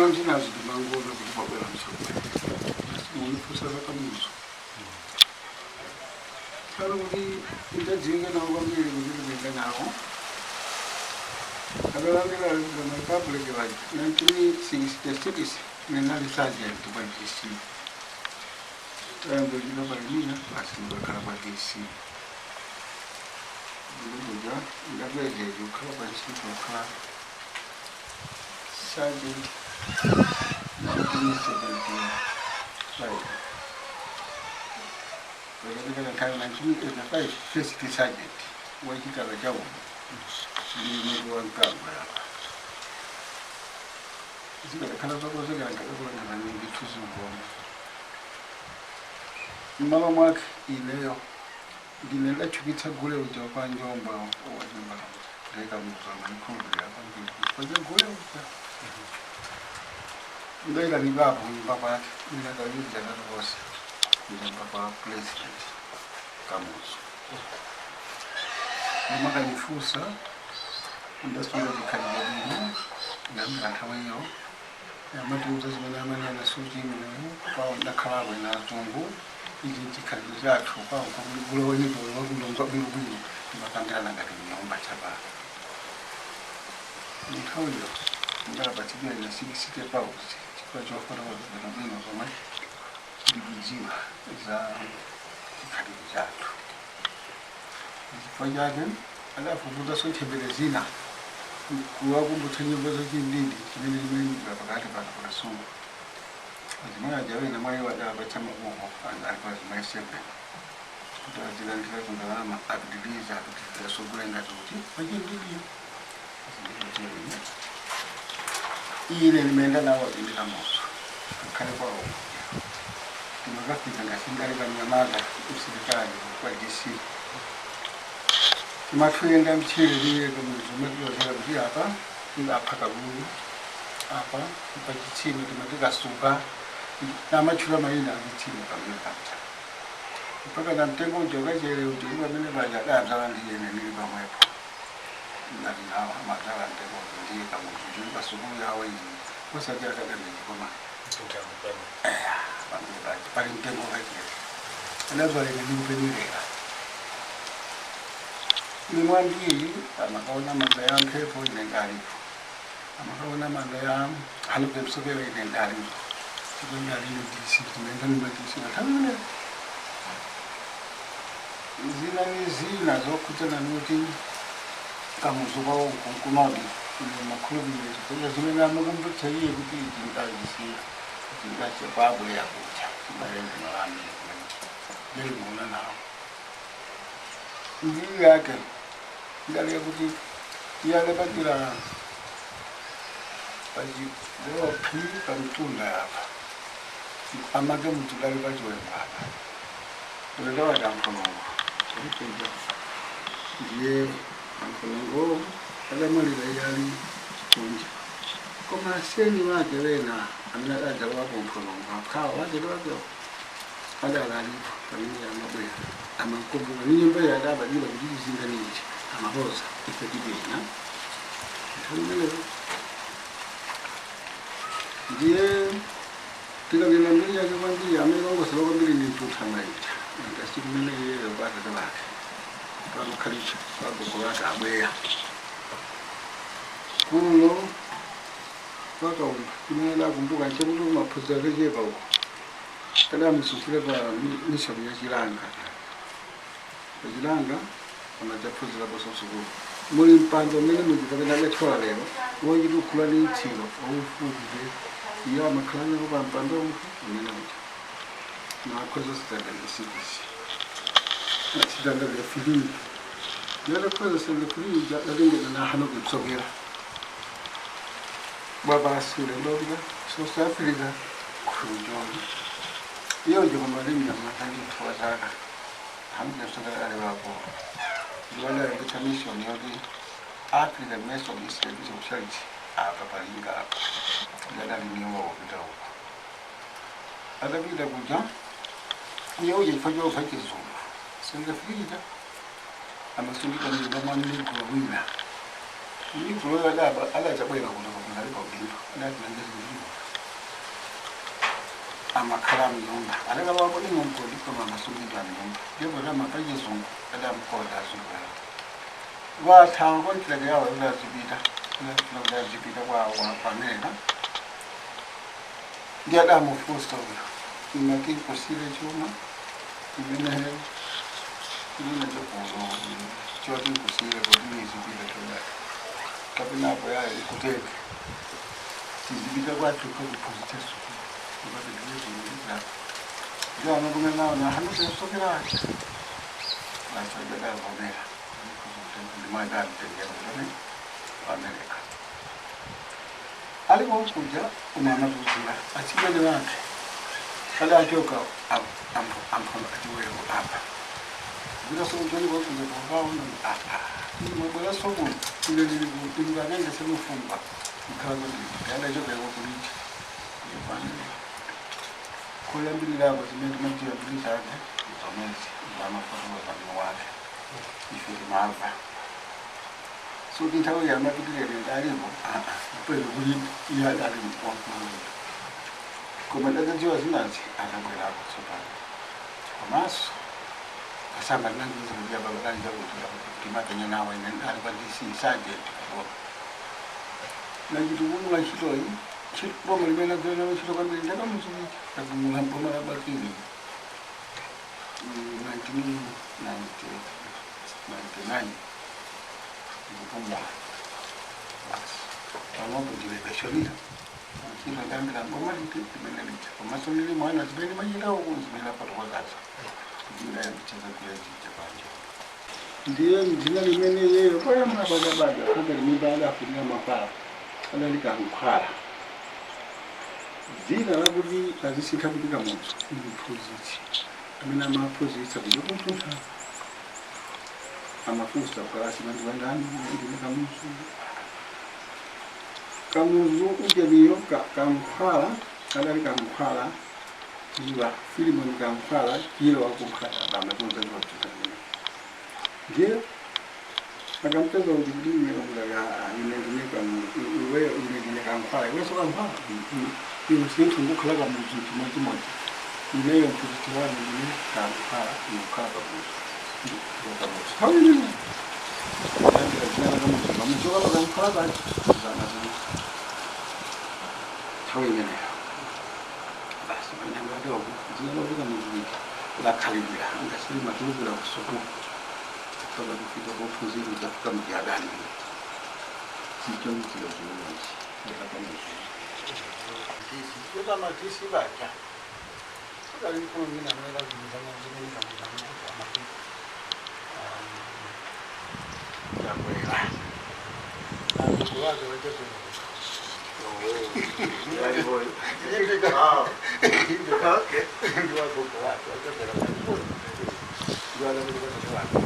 Mzinazo ndimangona kuti kwabwera mtsogoleri, asimunifusa zakamuzo pano kuti ndadziwike nawo kwambiri, kuti ndikuenda nawo akalandira the Republic wa 1966. Ninali sergeant kwa DC, tayambochita palimina basi, ndikakhala kwa DC. Ndikuja ndapezeka kukhala pa ntchito, kukhala sergeant 1975. Pakapita kanthawi, 1985, first sergeant wachitala chauno ndi mutu wa mkango yapa zikadakhala zakozekera ngadakulangana ndithu zingoma. Mmalo mwake ineyo ndine ndachukitsa gule uja kwa njomba wajomba ndekamuza manikhulupirira kwambiri kwaja gule uja. Ndailanidwapo kunyumba kwake mina kawiri katatu kose kunyumba kwa President Kamuzu. Ndimakanifusa, ndasunga chikhalidwe bwino kuyambira nthawi iyo. Amatiuza zimene amanena suti imeneyo kwawo ndakhalako ina azungu, ichi chikhalidwe chathu kwawo gule wanyimbo wakulonga bwinobwino. Timakambirana ngati mnyumba chapano. Nthawiyo ndapatsidwa ina £60 chifukwa chofotokoza bwinobwino zomwe ndikudziwa za chikhalidwe chathu. Chifukwa chake adafufuzaso nthembere zina kuwakumbutsa nyimbo zachindindi chimene chimayimbidwa pakati pano pakasungu. Azimayi aja wena mwayi adapatsa mabuku ali pa azimayi 7 kuti azilandira ndalama, apitiliza apitiliza sogule ngati kuti pachindindiyo. Ine nimeenda nawo indikamuso ngakhale kwawo timakafika ngati kanyamata msilikali kwa DC. Timatuyenda mchire liye kamuzu matilozera kuti apa apha kabulu, apa pachitsime timati kasuka, namatchula mayina achitsime pamene paja mpaka na mtengo uja ukachere uja uli pamene paja adadzala ndiyene nili pamwepo ndati nawo amadzala mtengo uja ndiye kamuzu chili pasukulu yawo iyi osati akadamene koma pamene paja pali mtengo ukachere adadzala ine ndikupenyerera nimwambiri. Amakaona manda ya mphepo, ine ndalipo. Amakaona manda ya haluke msokera, ine ndalipo. Chifukwa ndalino DC, timaenda nima DC nthawi zina ni zina zokhudzana nuti kamuzu kwawo kunkunodi ine makhulupiriro chifukwa zimene amakumbutsa iye kuti ichi ndazisiya, ichi ndachekwabweya kucha chibalende malami ndilimuona nawo. Mbiri yake idaliya kuti iye adapatira pachidopi pamtunda apa amake mutudali pachiwemba apa ulendawati amkhonongo kumpinja ndiye amkhonongo adamwalira iye ali kunja, koma aseni wake wena amene adadzalowapo mkhonongo akhawa wazere wakewo adali alipo pamene amabwera amakumbuka ni nyumba iyo adabadira kuti chizinga nichi amaloza ife tipenya nthawi imeneyo. Ndiye tikanena mbiri yake kwambiri, amene ongosera kwambiri ndi mtutha maita ngasi kumene iyeyo kwa atate bake panokhalitsa kwa gogo lake abweya kuno kwakaumba. Chimene adakumbuka nchakuti maphunziro akechepa uko adamusunthira pa mission ya Chilanga. Pachilanga amadzaphunziraponso sukulu muli mpando umene muja kapena adathyola lero wochiti ukhula ndi mtsiro waufupi. Iye amakhala nawo pa mpando umene uja nakhoza standard 6, standard 3. Yatakhoza standard 3 uja adatengedwa na Hanoki Msokera bwabasi ulendo South Africa kunjoni. Iyo nje kumali mnyama ndithuwa zaka Hanoki Msokera ali wapo ndiwala mission yoti African Methodist Episcopal Church apa palinga apa ndadaliniwa wopita uko. Atapita kuja iye uja chifukwa chofa chizungu singafika amasungika mnyumba mwa mnigro wina. Mnigro adachabwera kuno pakunalipa udindo adati nanjezi ndimo Amakhala mnyumba alekalowapo ingomgodi koma amasungidwa mnyumba ndipo lamapachizungu adamkoda azungulayo wathawa kontileke yawo ulazipita ulazipita kwa Amerika. Ndiye adamufunsa uyo imati nkusile chuma imene imene chokuno choti nkusile kuti nizipita chodaka kapena apo yayo ikuteke tizipita kwathu kakuphunzitsa sukulu ukapitiliza ndio anakumena na hanusesokerake basajadavomera ndimwadamtengera kutone Amerika alikokuja umamazuzira achimene wake kada achoka amphona atiwero apa birasokuchoni kwakuja kuvaona apa mabwera sokuno ilililikuinganenge semufumba ikhala yadachoka yakokulija Amerika koyambirira zimene timajiyambirizaje zomwezi zamafotokozano wake ife timamva so nthawi yamapitirere ndalipo kwelo kuli iye ali wamkulu koma ndakadziwa zinazi akabwerako tsopano komanso asamba ndinandiza kuti apa kalija kuti timapenya nawo ine ali pa DC sergeant paboma nachitikunula ntchitoyi boma limene agwira nalo ntchito kwambiri ndakamuzulicha kagumula boma la Bakili 1999 ndikupumula basi panopo ndilekashonera ntchito ndambira boma liti limene lija komanso ndili mwana zimene machitawo zimene afotokozazo njira yakucheza kuyazija panja ndiye dzina limene yeyo poyamba badabada kuga limimba adafunira mapala adali Kankhwala. Dzina lakuti azisintha kuti Kamuzu ndi mphunzitsi amene amaphunzitsa kuja kumphuntha amafunsa kukalasi mandiwandani ndine Kamuzu. Kamuzu ujeniyo Kankhwala adali Kankhwala Kiwa Filimoni Kankhwala Kiwa wakunkhwala amatunza ndiwatuta ndiye akampeza kuti ndine ine ndine Kamuzu iweyo ine ndine Kankhwala iweso Kankhwala iwe sinthu ngukhala Kamuzu chimodzimodzi ineyo mphunzitsi wanu ndine Kankhwala ndikukhala Kamuzu ndiwo Kamuzu nthawi imene yambira dzina la Kamuzu Kamuzu kapa Kankhwala paja zana zina nthawi imeneyo basi panyangadoko dzina lokuti Kamuzu lija lakhalidwira ngasili matulukira kusukulu mpaka kufika kophunzira udzafika mjadani sichonzilo zimenezi ndakamuzu yotamatisi baja akali mkulu mina amene azimizana zimene Kamuzu amati Chakwera agogo wake wachakwera. Oh, okay. Ndiwo agogo wake wachakwera ndiwo adamene wake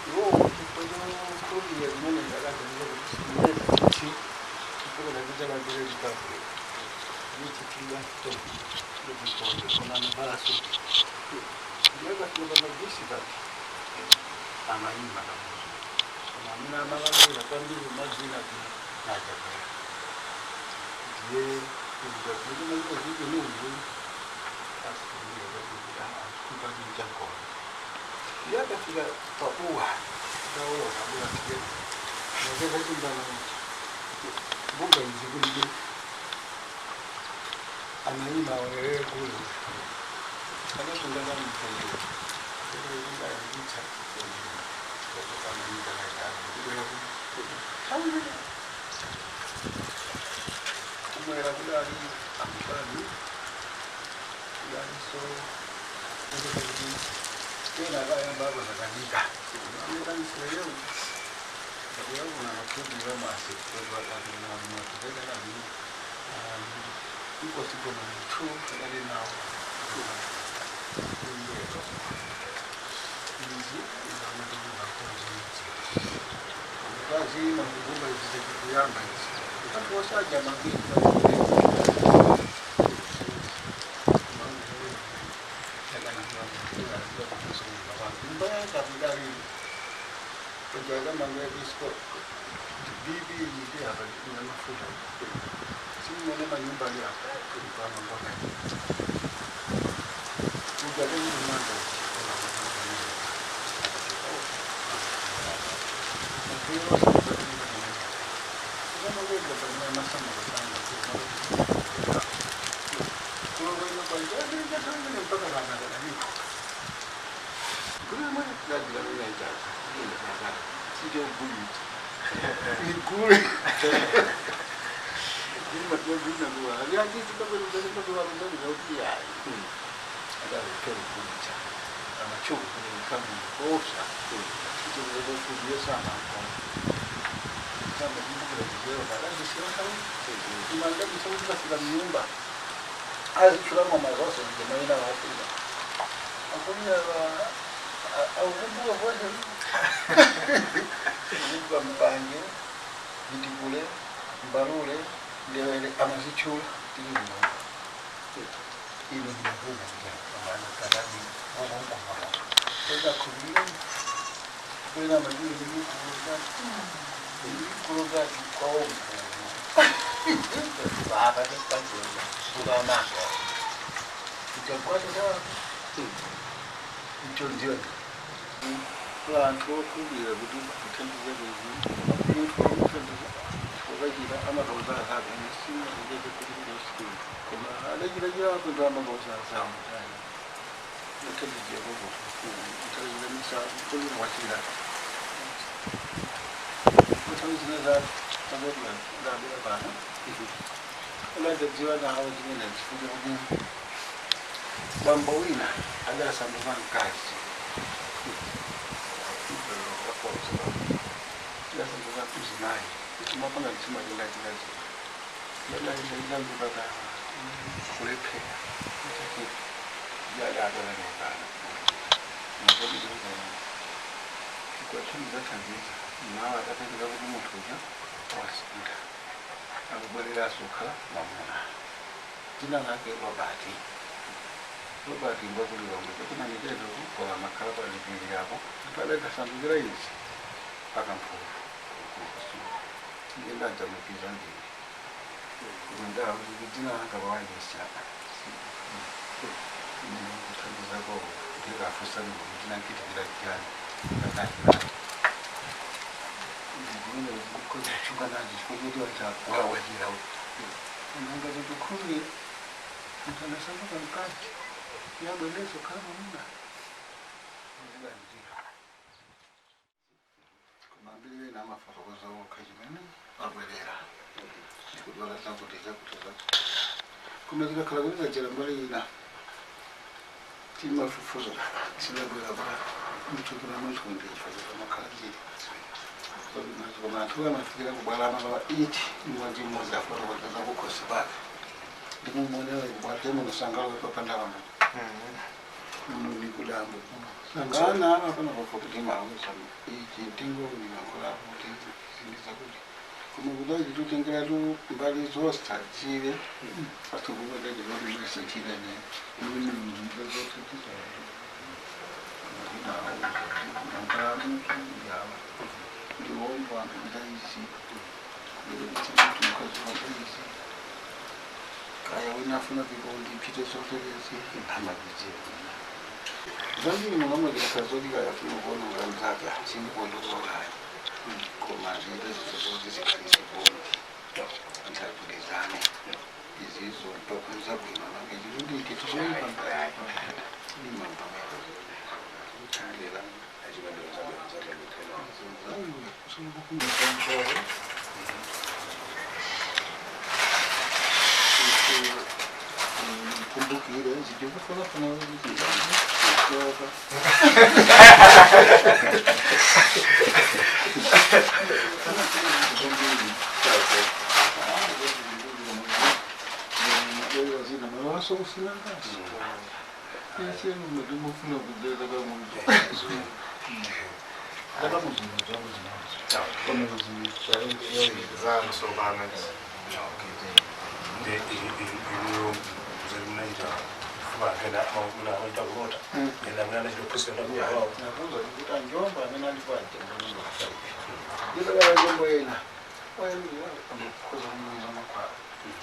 iwo chifukwa chokhulupirira zimene ndakaganiza kuti simeza chi chifukwa ndakuchalambire Republic nichitira ndikukonde koma amavala suti ndiye akafika pamagisi pati amayima Kamuzu koma amene amalamulira kwambiri mazina nachakwera ndiye kujakuinuyu asiiakuichankona ndiye akafika pabuwa ndawoloka buwa tigeni nakeza chimbana ichi mbuga izi kulibe amayima aonerere kule akasungana mtende ndayanditsa kumwera kudali amfani kudali so tena akayamba akuzakanika amekanisirayo ndakuyabona makhubira mase inkosi goma two akali nawo imbeko izi zamaaaazima kugumba izi izi anthu osaja mambiri. Bibi ndi apa ina mafuta simone manyumba ali apa.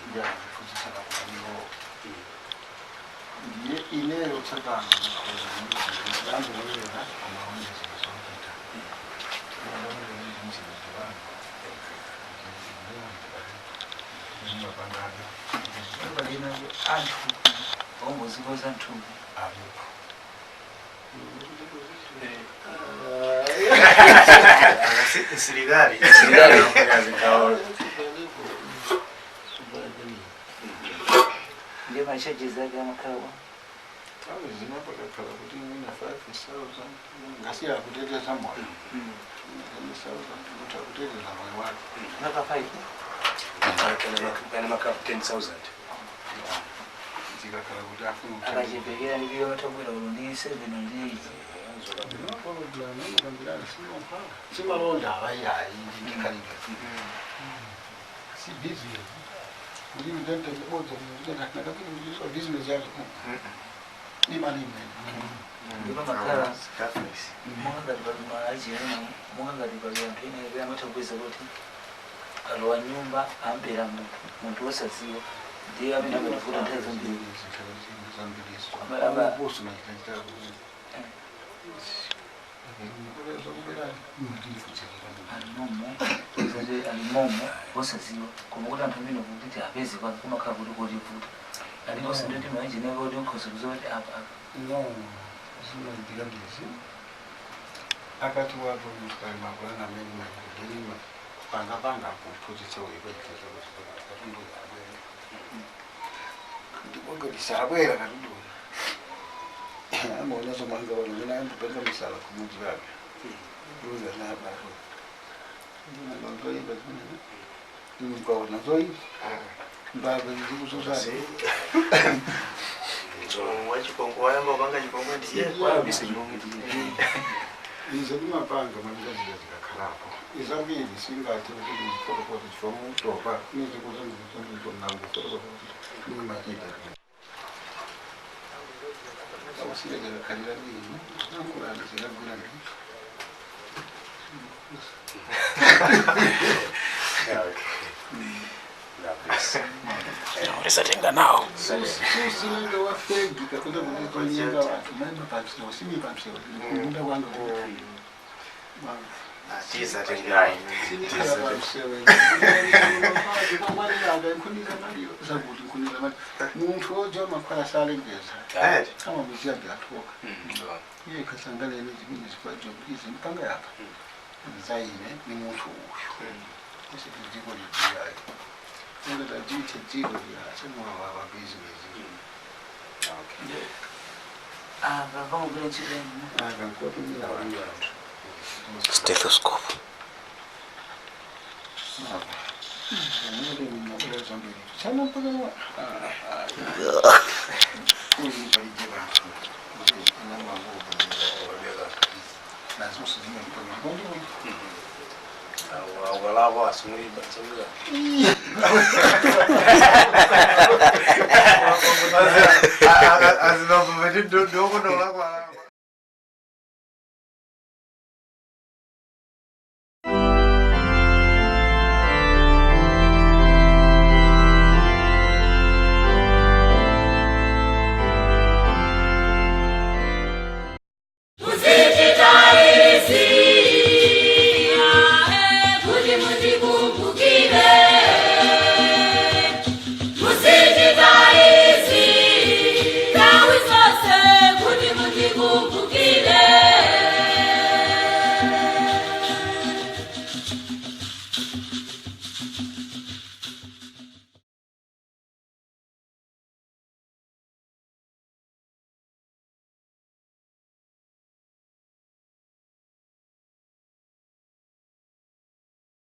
Ndiyakuphunzitsana kuiwo. Ndiye ineyo tsopano ndangowera kumaonjezera zokuita. Palina anthu ongozikoza nthupi. Alipo. Msilikali. Ndiye machaji zake amakhala. Nthawi zina pakakhala kuti mwina 5,000 ngasiya akuteteza moyo. 10,000 kuti akuteteza moyo wake. Maka 5. Kana maka 10,000. Zikakhala kuti afuna Akachepekera ndiyo atabwera ulo ndi 7 ndi 8. Simalonda avayayi ndikhalire. Si business. Kuti mtente ndibodza ndakapita business yake. Imali imene. Ndipo makhala monga ngati pali maajira, monga ngati pali anthu ena ake amatha kupeza kuti alowa nyumba ambera munthu, munthu wosadziwa, ndiye amene amativuta nthawi zambiri. Alimomo kuti alimomo wosadziwa, koma kuti anthu amene kuti apeze kwake kumakhala kuti kotivuta aliponso nditi maenjini ake kuti nkhoza kuziwa kuti apa apa. No, zinoitika ndizi. Akati wapo munthu kali mapulani amene makudelima panga panga kuphunzitsa uyikweteza kuti katundu abwera. Ndibonga abwera katundu. Amaona zomanga wona mina andipanga misala kumudzi wake. Luza nabako. Ndina lonzoyipa zimene. Ndingaona zoyipa. Mbaba zikuzuzana. Wachipongwe wayamba kupanga chipongwe ndiye. Wayambisa chipongwe ndiye. Izo ndimapanga manikaziya zikakhalapo. Izambiri singathi kuti ndifotokoti chifukwa mutopa nizikuzangikonango fotokoti nimachita. Awusile zikakhalira lini nankulani zikagwira ndithu. Tisatenga nawo. Susilinga wafegi kapena kuti tonyenga wanthu maima pamsewu simi pamsewu munda wanga Tisatengayi. Munthu oja makhwala salengeza amamuziya ndiathoka iye khasangalele zimene zikwajo izi mpanga yapa zaine ni munthu uyu kusiti dziko lidziyayo ungatadzithe dziko liyasemuwawava bizinesi. Apa pamugwira ntchito inu. Akankotumira wanthu. Stethoscope. Awalabo asumuiba sabuza. Azinovume ndokundolakwa.